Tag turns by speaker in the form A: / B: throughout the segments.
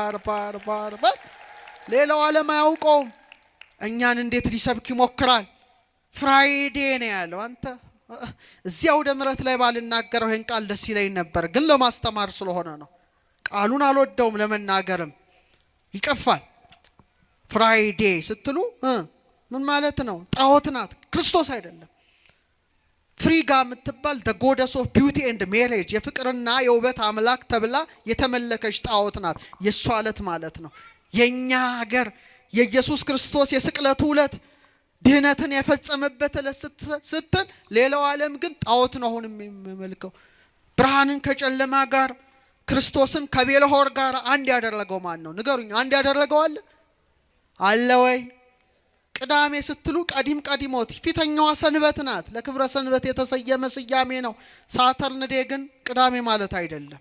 A: ዓርብ፣ ዓርብ፣ ዓርብ። ሌላው ዓለም አያውቀውም። እኛን እንዴት ሊሰብክ ይሞክራል? Friday ነው ያለው። አንተ እዚያ አውደ ምሕረት ላይ ባልናገረው ይህን ቃል ደስ ይለኝ ነበር፣ ግን ለማስተማር ስለሆነ ነው። ቃሉን አልወደውም፣ ለመናገርም ይቀፋል። Friday ስትሉ ምን ማለት ነው? ጣዖት ናት፣ ክርስቶስ አይደለም። ፍሪጋ የምትባል the goddess of beauty and marriage፣ የፍቅርና የውበት አምላክ ተብላ የተመለከች ጣዖት ናት። የእሷ ዕለት ማለት ነው። የእኛ ሀገር የኢየሱስ ክርስቶስ የስቅለቱ ዕለት፣ ድህነትን የፈጸመበት ዕለት ስትል፣ ሌላው ዓለም ግን ጣዖት ነው አሁን የሚመልከው። ብርሃንን ከጨለማ ጋር፣ ክርስቶስን ከቤልሆር ጋር አንድ ያደረገው ማን ነው? ንገሩኝ። አንድ ያደረገው አለ? አለ ወይ? ቅዳሜ ስትሉ ቀዲም ቀዲሞት ፊተኛዋ ሰንበት ናት። ለክብረ ሰንበት የተሰየመ ስያሜ ነው። Saturn day ግን ቅዳሜ ማለት አይደለም።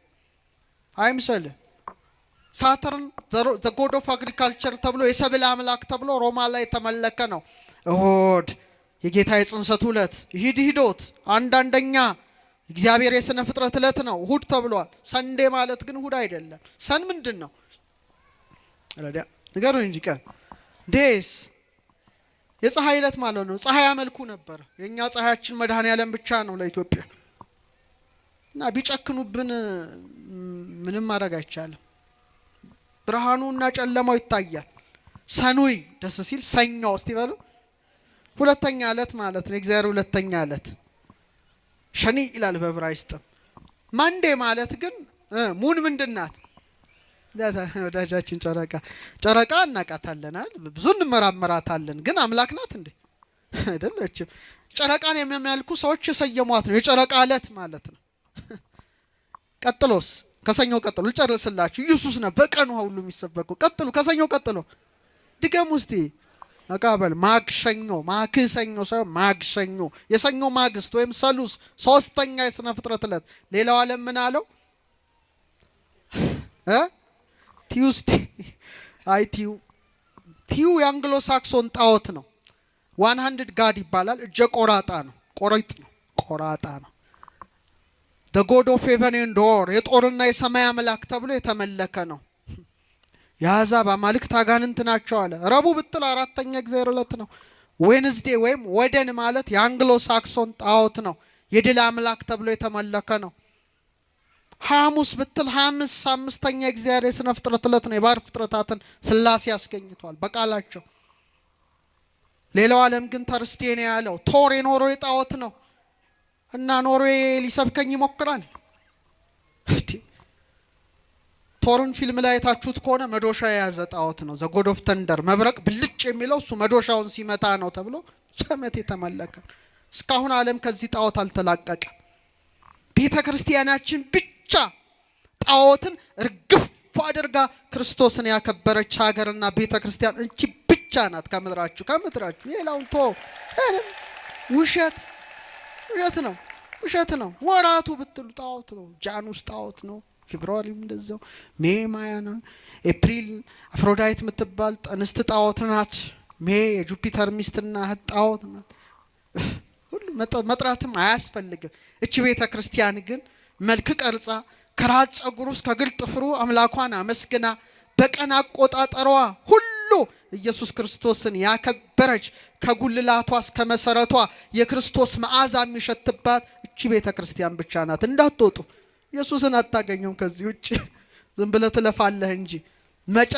A: አይምሰልህ። Saturn the god of agriculture ተብሎ፣ የሰብል አምላክ ተብሎ ሮማ ላይ የተመለከ ነው። እሁድ የጌታ የጽንሰቱ ዕለት፣ ሂድ ሂዶት አንዳንደኛ እግዚአብሔር የሥነ ፍጥረት ዕለት ነው እሁድ ተብሏል። Sunday ማለት ግን እሁድ አይደለም። Sun ምንድን ነው? ንገሩኝ እንጂ። ቀን፣ days፣ የፀሐይ ዕለት ማለት ነው። ፀሐይ ያመልኩ ነበር። የእኛ ፀሐያችን መድኃኔዓለም ብቻ ነው ለኢትዮጵያ፣ እና ቢጨክኑብን ምንም ማድረግ አይቻልም። ብርሃኑ እና ጨለማው ይታያል። ሰኑይ ደስ ሲል ሰኞ እስቲ በሉ፣ ሁለተኛ ዕለት ማለት ነው። የእግዚአብሔር ሁለተኛ ዕለት ሸኒ ይላል በዕብራይስጥም። Monday ማለት ግን moon ምንድን ናት? ወዳጃችን ጨረቃ። ጨረቃ እናቃታለናል፣ ብዙ እንመራመራታለን። ግን አምላክ ናት እንዴ? አይደለችም። ጨረቃን የሚያመልኩ ሰዎች የሰየሟት ነው። የጨረቃ ዕለት ማለት ነው። ቀጥሎስ? ከሰኞ ቀጥሎ ልጨርስላችሁ። ኢየሱስ ነው በቀኑ ሁሉ የሚሰበከው። ቀጥሉ፣ ከሰኞ ቀጥሎ ድገሙ እስቲ። መቃበል ማክሰኞ፣ ማክሰኞ ሳይሆን ማክሰኞ፣ የሰኞ ማግስት ወይም ሰሉስ፣ ሶስተኛ የስነ ፍጥረት ዕለት። ሌላው ዓለም ምን አለው? Tuesday። አይ ቲው ቲው የአንግሎ ሳክሶን ጣዖት ነው። One handed god ይባላል። እጀ ቆራጣ ነው። ቆረጥ ነው። ቆራጣ ነው። The god of heaven and war፣ የጦርና የሰማይ አምላክ ተብሎ የተመለከ ነው። የአሕዛብ አማልክት አጋንንት ናቸው አለ። ረቡዕ ብትል አራተኛ እግዚአብሔር ዕለት ነው። Wednesday ወይም ወደን ማለት የአንግሎ ሳክሶን ጣዖት ነው። የድል አምላክ ተብሎ የተመለከ ነው። ሐሙስ ብትል ሐምስ አምስተኛ እግዚአብሔር የስነ ፍጥረት ዕለት ነው። የባህር ፍጥረታትን ስላሴ ያስገኝቷል በቃላቸው። ሌላው ዓለም ግን Thursday ነው ያለው። ቶር የኖርዌይ ጣዖት ነው እና ኖርዌይ ሊሰብከኝ ይሞክራል። ቶርን ፊልም ላይ አይታችሁት ከሆነ መዶሻ የያዘ ጣዖት ነው። The god of thunder፣ መብረቅ ብልጭ የሚለው እሱ መዶሻውን ሲመታ ነው ተብሎ ዘመት የተመለከ፣ እስካሁን ዓለም ከዚህ ጣዖት አልተላቀቀ። ቤተ ክርስቲያናችን ብቻ ጣዖትን እርግፍ አድርጋ ክርስቶስን ያከበረች ሀገርና ቤተ ክርስቲያን እንቺ ብቻ ናት። ከምድራችሁ ከምድራችሁ ሌላውን ቶ ውሸት ውሸት ነው፣ ውሸት ነው። ወራቱ ብትሉ ጣዖት ነው። Janus ጣዖት ነው። February ም እንደዛው፣ May ማያ ነው። ኤፕሪል አፍሮዳይት የምትባል እንስት ጣዖት ናት። May የጁፒተር ሚስትና እህት ጣዖት ናት። ሁሉ መጥራትም አያስፈልግም። እቺ ቤተ ክርስቲያን ግን መልክ ቀርጻ፣ ከራስ ጸጉሩ እስከ እግር ጥፍሩ አምላኳን አመስግና፣ በቀን አቆጣጠሯ ሁሉ ኢየሱስ ክርስቶስን ያከበረች፣ ከጉልላቷ እስከ መሰረቷ የክርስቶስ መዓዛ የሚሸትባት እቺ ቤተ ክርስቲያን ብቻ ናት። እንዳትወጡ፣ ኢየሱስን አታገኘውም ከዚህ ውጭ፣ ዝም ብለህ ትለፋለህ እንጂ መጨ